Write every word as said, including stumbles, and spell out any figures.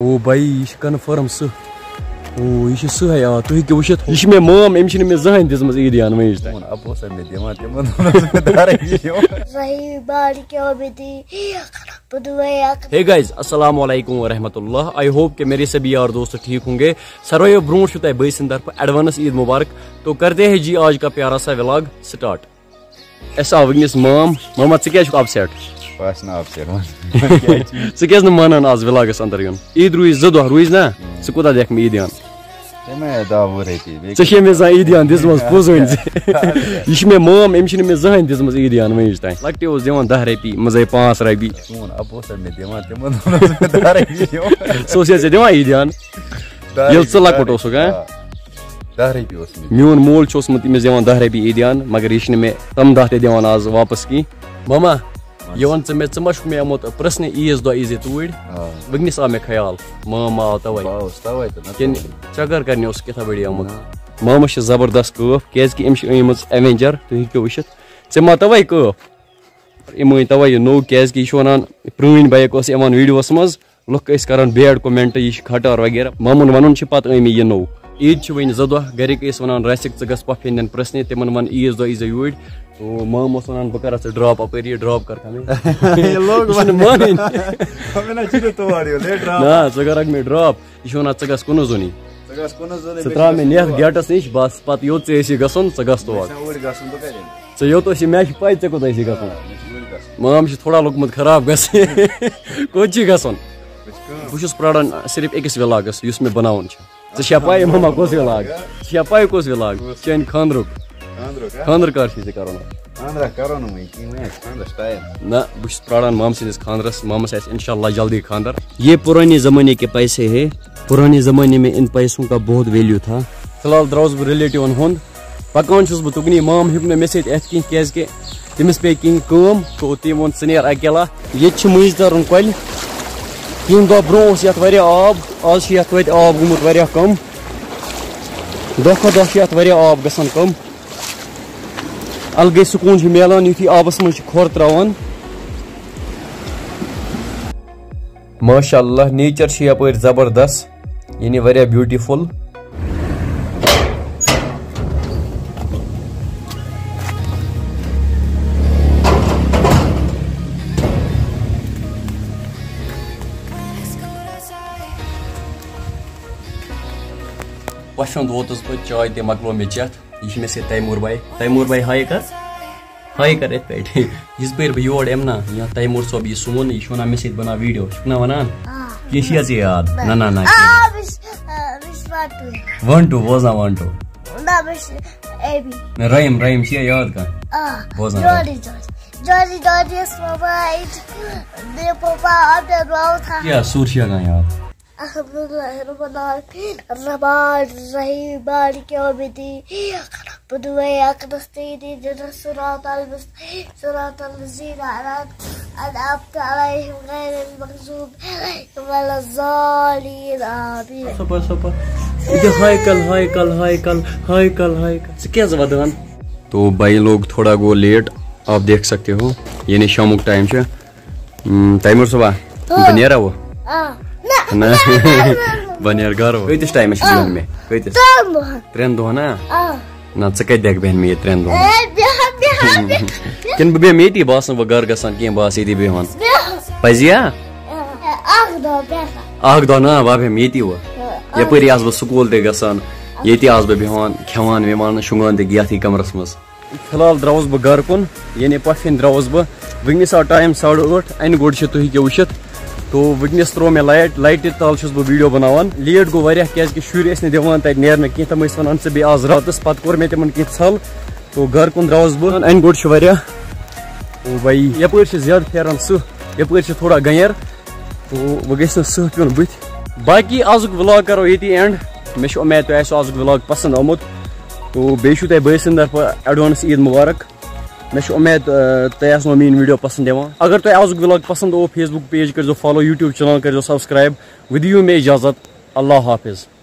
او بھائی، یہِ چھُ کنفرم سُہ۔ او، یہِ چھُ سُہ ہے، آ، تُہۍ ہیٚکِو وٕچھِتھ۔ یہِ چھِ مےٚ مٲم، أمۍ چھِنہٕ مےٚ زٕہٕنۍ دِژمٕژ عیٖدیان وٲنٛج تام۔ تِمن اَپوسا مےٚ دِوان، تِمن دۄہن اوس مےٚ دَرٕے یِوان۔ صحیح بار کیوں بھی تھی، بدوے اک۔ Hey guys، السلام علیکم ورحمۃ اللہ۔ I hope کہ میرے سبھی یار دوست ٹھیک ہوں گے۔ سارویو برونٛٹھ چھُ تۄہہِ بٲے سٕنٛدِ طرفہٕ advance عیٖد مبارک۔ تو کرتے ہیں جی آج کا پیارا سا vlog start۔ اَسہِ آو وٕنکیٚس مام۔ ماما، ژٕ کیٛازِ چھُکھ upset؟ بہٕ آسہٕ نہٕ upset وۄنۍ۔ ژٕ کیٛازِ نہٕ مانان آز vlogس اندر یُن؟ عیٖد روٗزۍ زٕ دۄہ، روٗزۍ نا؟ ژٕ کوٗتاہ دِکھ مےٚ عیٖدیان؟ تٔمۍ ہے دَہ وُہ رۄپیہِ، بیٚیہِ ژےٚ چھے مےٚ زانٛہہ عیٖدیان دِژمٕژ، پوٚز ؤنۍ زِ۔ یہِ چھِ مےٚ مام، أمۍ چھِنہٕ مےٚ زٕہٕنۍ دِژمٕژ عیٖدیان وٕنِچ تام۔ لۄکٹہِ اوس دِوان دَہ رۄپیہِ، منٛزَے پانٛژھ رۄپیہِ۔ سون اَپوسا مےٚ دِوان، تِمن دۄہن اوس مےٚ دَہ رۄپیہِ یِوان۔ سُہ اوس یَتھ ژےٚ دِوان عیٖدیان؟ دَہ ییٚلہِ ژٕ رۄپیہِ، لۄکُٹ دَہ اوسُکھ، رۄپیہِ، ہاں؟ آ۔ دَہ رۄپیہِ اوس مےٚ۔ میون مول چھُ اوسمُت أمِس دِوان دَہ رۄپیہِ عیٖدیان، مگر یہِ چھِنہٕ مےٚ تِم دَہ تہِ دِوان آز واپس کینٛہہ۔ ماما، وَن۔ یہِ وَن ژٕ مےٚ، ژٕ ما چھُکھ مےٚ آمُت پرٛژھنہِ عیٖذ دۄہ ییٖزِ توٗرۍ؟ آ۔ وٕنکیٚنَس آو مےٚ خیال، ماما آو تَوَے۔ بہٕ آوُس تَوَے تہٕ نَتہٕ کِنہٕ کیٛاہ؟ چکر کرنہِ اوسُکھ کیٛاہ تھا بٔڑی آمُت؟ نہ۔ مامَس چھِ زبردست کٲف، کیٛازِکہِ أمِس چھِ أنۍ مٕژ Avenger، تُہۍ ہیٚکِو وٕچھِتھ۔ ژےٚ ما تَوَے کٲف؟ أمۍ أنۍ تَوَے یہِ نوٚو، کیٛازِکہِ یہِ چھُ وَنان، پرٛٲنۍ bike ٲس یِوان videoس منٛز، لُکھ ٲسۍ کران bad comment، یہِ چھِ کھٹار وغیرہ۔ مامُن وَنُن چھِ پَتہٕ أمی یہِ نوٚو۔ عیٖد چھِ وۄنۍ زٕ دۄہ، گَرِکۍ ٲسۍ وَنان، "راسِک، ژٕ گژھ پۄپھِ ہِنٛدٮ۪ن پرٛژھنہِ، تِمَن وَن عیٖذ دۄہ ییٖزِ یوٗرۍ۔" تو مام اوس وَنان، "بہٕ کَرا ژٕ drop اَپٲری، drop کَر کھَنٕے۔" یہِ لوگ یہِ چھُنہٕ وَنُن۔ مانٕنۍ۔ مےٚ نہ چھُنہٕ تور یُن، ہے، drop۔ نہ، ژٕ کَرَکھ مےٚ drop۔ یہِ چھُ وَنان، "ژٕ گژھ کُنُے زوٚنٕے۔" ژٕ گژھ کُنُے زوٚنٕے، ژٕ مےٚ ترٛاو چھُ مےٚ گژھُن نٮ۪تھ تور۔ Gateس نِش، بَس، پَتہٕ یوٚت ژےٚ ٲسی گژھُن، ژٕ گژھ تور۔ مےٚ چھُنہٕ اوٗرۍ گژھُن، بہٕ کَتہِ اَنہٕ؟ ژےٚ یوٚت ٲسی، مےٚ چھِ پَے ژےٚ کوٚت ٲسی گژھُن۔ آ، مےٚ چھُ اوٗرۍ گژھُن۔ مام چھُ تھوڑا لوٚگمُت خراب گژھِ۔ کوٚت چھِ گژھُن؟ مےٚ چھِ کٲم۔ بہٕ چھُس پرٛاران صرف أکِس vlogس، یُس مےٚ بَناوُن چھُ۔ ژےٚ چھےٚ پَے ماما کُس vlog؟ ژےٚ چھےٚ پَے کُس vlog؟ چٲنۍ خانٛدرُک۔ خانٛدرُک، ہا؟ خانٛدر کر چھُے ژےٚ کَرُن؟ خانٛدرا کَرو نہٕ وۄنۍ کِہیٖنۍ، وۄنۍ آسہِ خانٛدرَس time۔ نہ، بہٕ چھُس پرٛاران مامہٕ سٕنٛدِس خانٛدرَس، مامَس آسہِ اِنشاء اللہ جلدی خانٛدر۔ یہ پرانے زمانے کے پیسے ہے، پرانے زمانے میں ان پیسوں کا بہت value تھا۔ فی الحال درٛاوُس بہٕ relative ہُنٛد، پَکان چھُس بہٕ تُکنی، مام ہیوٚک نہٕ مےٚ سۭتۍ یِتھ کِہیٖنۍ، کیٛازِکہِ تٔمِس پیٚیہِ کینٛہہ کٲم، تو تٔمۍ ووٚن، "ژٕ نیر اکیلا۔" ییٚتہِ چھِ مٔنٛزۍ تَرُن کۄلہِ۔ کینٛہہ دۄہ برونٛہہ اوس یَتھ واریاہ آب، آز چھِ یَتھ توتہِ آب گوٚمُت واریاہ کَم۔ دۄہ کھۄتہٕ دۄہ چھِ یَتھ واریاہ آب گژھان کَم۔ الگٕے سکوٗن چھُ میلان، یُتھُے آبَس منٛز چھِ کھۄر ترٛاوان۔ ماشاء اللہ، nature چھِ یَپٲرۍ زبردست، یعنی واریاہ beautiful۔ پۄشہِ ہُنٛد ووتُس بہٕ، چاے تہِ مۄکلٲو مےٚ چٮ۪تھ۔ یہِ چھِ مےٚ سۭتۍ تیموٗر بھائی۔ تیموٗر بھائی، ہاے کر۔ ہاے کر یِتھ پٲٹھۍ۔ یِژ پھِرِ بہٕ یور یِمہٕ نا، یا تیموٗر صٲب یہِ سون، یہِ چھُ وَنان مےٚ سۭتۍ بَناو video، چھُکھ نا وَنان؟ آ۔ کینٛہہ چھِ یَژ یاد؟ نہ، نہ، نہ، آ، کینٛہہ۔ بہٕ چھُس، آ، بہٕ چھُس one two۔ One two، بوزان one two۔ نہ، بہٕ چھُس A B۔ نہ، rhyme، rhyme چھِ یا یاد کانٛہہ؟ آ۔ بوزان rhyme۔ Jolly Jolly۔ Jolly Jolly یَس پاپا، یہِ چھُ، مےٚ پاپا، آ، مےٚ باو تھا۔ یا سُر چھِ یا کانٛہہ یاد؟ الحمد لله رب العالمين، الرحمن الرحيم، مالك يوم الدين، إياك نعبد وإياك نستعين، اهدنا الصراط المستقيم، صراط الذين أنعمت عليهم غير المغضوب عليهم ولا الضالين، آمين۔ Super, super. یہِ ہاے کل، ہاے کل، ہاے کل، ہاے کل، ہاے کل۔ ژٕ کیٛازِ ودان؟ تو بھائی لوگ تھوڑا گو late، آپ دیکھ سکتے ہو، یعنی شامُک time چھُ۔ ہم، تیمور صٲبا، آ۔ بہٕ نیرا وۄنۍ؟ آ۔ نہ، نہ۔ نہ، نہ، نہ، نہ۔ بہٕ نیرٕ گرٕ وۄنۍ۔ کۭتِس ٹایمَس چھِ آ۔ دیُن مےٚ؟ کۭتِس؟ ترٛٮ۪ن دۄہَن۔ ترٛٮ۪ن دۄہَن ہا؟ آ۔ نہ، ژٕ کَتہِ دٮ۪کھ بیٚہن مےٚ ییٚتہِ ترٛٮ۪ن دۄہَن؟ اے، بیٚہہ، بیٚہہ، بیٚہہ، بیٚہہ۔ کِنہٕ بہٕ بیٚہمہٕ ییٚتی؟ بہٕ آسہٕ نہٕ وۄنۍ گرٕ گژھان کینٛہہ، بہٕ آسہٕ ییٚتی بیٚہوان۔ بیٚہہ۔ پَزِ یا؟ اے، اَکھ دۄہ بیٚہہ۔ اَکھ دۄہ نہ، بہٕ بیٚہمہٕ ییٚتی وۄنۍ۔ اے، اَکھ یَپٲرۍ آسہٕ بہٕ سکوٗل تہِ گژھان، ییٚتی آسہٕ بہٕ بیٚہوان، کھٮ۪وان وٮ۪وان، شۄنٛگان تہِ یَتھٕے کَمرَس منٛز۔ فی الحال درٛاوُس بہٕ گَرٕ کُن، یعنی پۄپھِ ہِنٛدۍ درٛاوُس بہٕ۔ وٕنکیٚنَس آو ٹایم ساڑٕ ٲٹھ، اَنہِ گوٚٹ چھِ تُہۍ ہیٚکِو وٕچھِتھ۔ تو وٕنکیٚنَس ترٛوو مےٚ light، لایٹہِ تَل چھُس بہٕ video بَناوان۔ Late گوٚو واریاہ، کیٛازِکہِ شُرۍ ٲسۍ نہٕ دِوان تَتہِ نیرنہٕ کینٛہہ، تِم ٲسۍ وَنان، "ژٕ بیٚہہ آز راتَس۔" پَتہٕ کوٚر مےٚ تِمَن کینٛہہ ژھَل۔ تو گَرٕ کُن درٛاوُس بہٕ۔ اَنہِ گوٚٹ چھُ واریاہ۔ تو بھائی، یَپٲرۍ چھِ زیادٕ پھیران سُہ، یَپٲرۍ چھِ تھوڑا گَنٛیر۔ تو وۄنۍ گژھِ نہٕ سٕہہ پیوٚن بٕتھِ۔ باقٕے آزُک vlog کَرو ییٚتی end۔ مےٚ چھِ اُمید تۄہہِ آسِوٕ آزُک vlog پَسنٛد آمُت۔ تو بیٚیہِ چھُو تۄہہِ بٲے سٕنٛدِ طرفہٕ advance عیٖد مُبارک۔ مےٚ چھِ اُمید، آ، تۄہہِ آسنو میٛٲنۍ video پَسنٛد یِوان۔ اگر تۄہہِ آزُک vlog پَسنٛد آو، Facebook page کٔرۍزیو follow، YouTube channel کٔرۍزیو subscribe۔ وۄنۍ دِیِو مےٚ اِجازت۔ اللہ حافظ۔